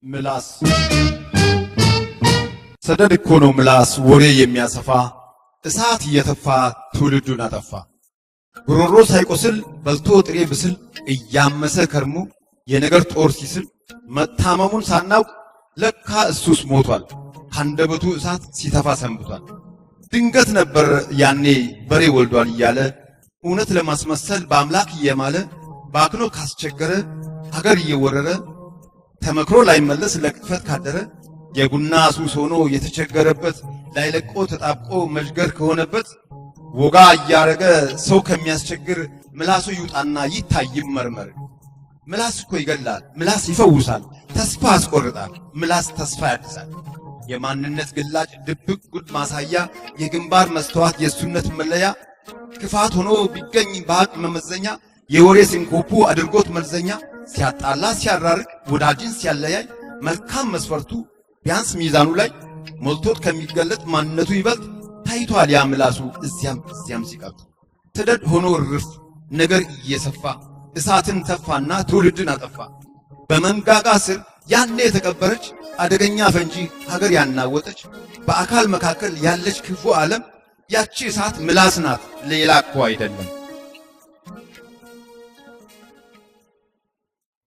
ምላስ ሰደድ እኮ ነው። ምላስ ወሬ የሚያሰፋ፣ እሳት እየተፋ ትውልዱን አጠፋ። ጉሮሮ ሳይቆስል በልቶ ጥሬ ብስል እያመሰ ከርሞ የነገር ጦር ሲስል መታመሙን ሳናውቅ ለካ እሱስ ሞቷል። ካንደበቱ እሳት ሲተፋ ሰንብቷል። ድንገት ነበር ያኔ በሬ ወልዷል እያለ እውነት ለማስመሰል በአምላክ እየማለ፣ ባክኖ ካስቸገረ ሀገር እየወረረ፣ ተመክሮ ላይመለስ ለቅጥፈት ካደረ፣ የቡና ሱስ ሆኖ የተቸገረበት ላይለቆ ተጣብቆ መዥገር ከሆነበት፣ ወጋ እያረገ ሰው ከሚያስቸግር ምላሱ ይውጣና ይታይ ይመርመር። ምላስ እኮ ይገላል፣ ምላስ ይፈውሳል፣ ተስፋ ያስቆርጣል፣ ምላስ ተስፋ ያድሳል። የማንነት ግላጭ፣ ድብቅ ጉድ ማሳያ፣ የግንባር መስተዋት፣ የእሱነት መለያ፣ ክፋት ሆኖ ቢገኝ በሀቅ መመዘኛ፣ የወሬ ሲንኮፑ አድርጎት መልዘኛ፣ ሲያጣላ ሲያራርቅ ወዳጅን ሲያለያይ፣ መልካም መስፈርቱ ቢያንስ ሚዛኑ ላይ ሞልቶት ከሚገለጥ ማንነቱ ይበልጥ ታይቷል ያ ምላሱ እዚያም እዚያም ሲቀብጥ። ሰደድ ሆኖ እርፍ ነገር እየሰፋ እሳትን ተፋና ትውልድን አጠፋ። በመንጋጋ ስር ያኔ የተቀበረች አደገኛ ፈንጂ ሀገር ያናወጠች፣ በአካል መካከል ያለች ክፉ ዓለም፣ ያቺ እሳት ምላስ ናት፣ ሌላ እኮ አይደለም።